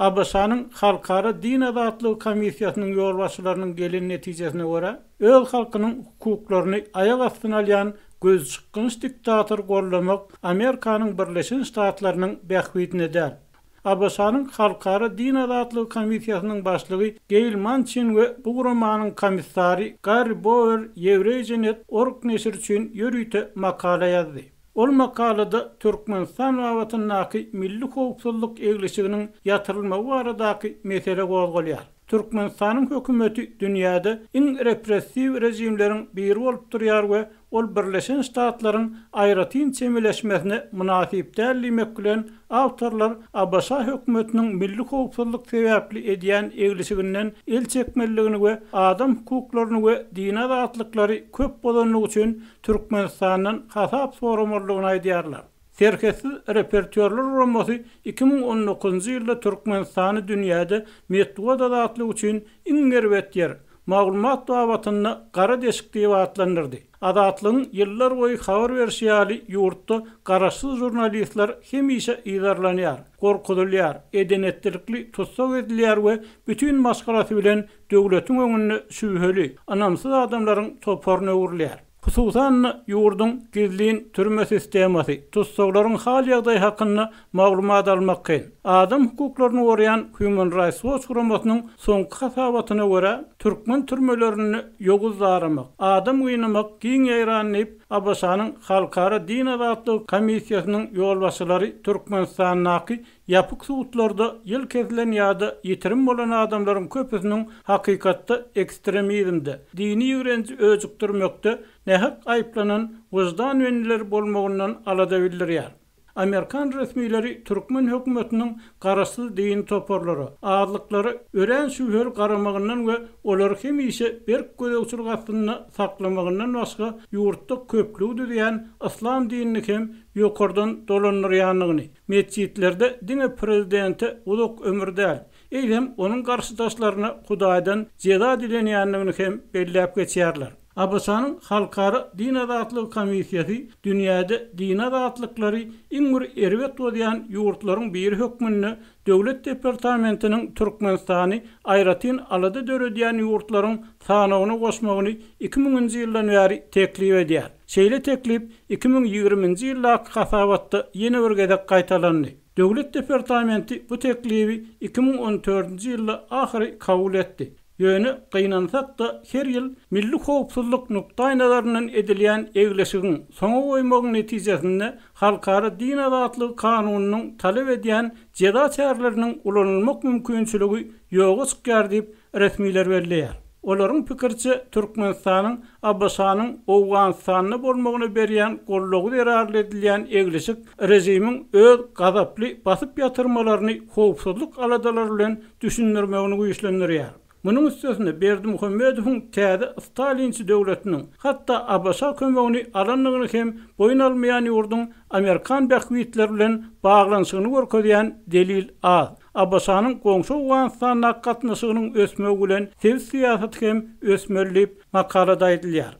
ABŞ-nyň Halkara din azatlygy komissiýasynyň ýolbaşçylarynyň gelen netijesine görä, öz halkynyň hukuklaryny aýak astyna alýan gözçykgynç diktatory goldamak Amerikanyň Birleşen Ştatlarynyň bähbidine däl. ABŞ-nyň Halkara din azatlygy komissiýasynyň başlygy Geýl Mançin we bu guramanyň komissary Garri Bower Ýewreýjenet org neşiri üçin ýörite makala ýazdy. Ol makalada Türkmenistan babatyndaky milli howpsuzlyk eglişiginiň ýatyrylmagy baradaky mesele gozgalýar. Türkmenistanyň hökümeti dünýäde iň repressiw režimleriň biri bolup durýar we ol Birleşen Ştatlaryň aýratyn çemeleşmesine mynasyp däl diýmek bilen, awtorlar ABŞ hökümetiniň milli howpsuzlyk sebäpli edýän eglişiginden el çekmelidigini we adam hukuklaryny we dini azatlyklary köp bozandygy üçin Türkmenistandan hasap soramalydygyny aýdýarlar. Serhetsiz repertýorlar guramasy 2019-njy ýylda Türkmenistany dünýäde metbugat azatlygy üçin iň erbet ýer, maglumat babatynda gara deşik diýip atlandyrdy. Azatlygyň ýyllarboýy habar berşi ýaly, ýurtda garaşsyz žurnalistler hemişe yzarlanýar, gorkuzylýar, eden-etdilikli tussag edilýär we bütin maşgalasy bilen döwletiň öňünde şübheli, ynamsyz adamlaryň toparyna öwrülýär. Hususan-da, ýurduň gizlin türme sistemasy, tussaglaryň hal-ýagdaýy hakynda maglumat almak kyn. Adam hukuklaryny goraýan Human Rights Watch guramasynyň soňky hasabatyna görä, türkmen türmelerinde ýowuz daramak, adam gynamak giň ýaýran diýip, ABŞ-nyň Halkara din azatlygy komissiýasynyň ýolbaşçylary Türkmenistandaky Ýapyk sudlarda ýyl kesilen ýa-da ýitirim bolan adamlaryň köpüsiniň hakykatda ekstremizmde, dini ýigrenji öjükdirmekde nähak aýyplanan wyždan bendileri bolmagyndan alada bildirýär. Amerikan resmileri türkmen hökümetiniň garaşsyz dini toparlara, azlyklara örän şübheli garamagyndan we olary hemişe berk gözegçilik astynda saklamagyndan başga ýurtda köplügi düzýän yslam dinini hem ýokardan dolandyrýandygyny, Metjitlerde diňe prezidente uzak ömür däl, eýsem onuň garşydaşlaryna Hudaýdan jeza dilenýändigini hem belläp geçýärler. ABŞ-nyň Halkara din azatlygy komissiýasy dünýäde dini azatlyklary iň bir erbet bozýan ýurtlaryň biri hökmünde Döwlet departamentiniň Türkmenistany aýratyn alada döredýän ýurtlaryň sanawyna goşmagyny 2000-nji ýyldan bäri teklip edýär. Şeýle teklip 2020-nji ýyldaky hasabatda ýene bir gezek gaýtalandy. Döwlet departamenti bu teklibi 2014-nji ýylda ahyry kabul etdi. Ýöne, gynansak-da, her ýyl milli howpsuzlyk nukdaýnazaryndan edilýän egleşigiň, soňa goýmagyň netijesinde halkara din azatlygy kanunynyň talap edýän jeza çäreleriniň ulanylmak mümkinçiligi ýoga çykýar diýip, resmiler belleýär. Olaryň pikiriçe, Türkmenistanyň ABŞ-nyň Owganystanda bolmagyna berýän goldawy zerarly edilýän eglişik režimiň öz gazaply basyp ýatyrmalaryny howpsuzlyk aladalary bilen düşündirmegini güýçlendirýär. Munuň üstesine Berdimuhamedowyň täze stalinçi döwletiniň, hatda ABŞ kömegini alandygyny hem boýun almaýan ýurduň amerikan bähbitleri bilen baglanyşygyny görkezýän delil az. ABŞ-nyň goňşy Owganystandaky gatnaşygynyň ösmegi bilen sebit syýasaty hem ösmeli diýip, makalada aýdylýar.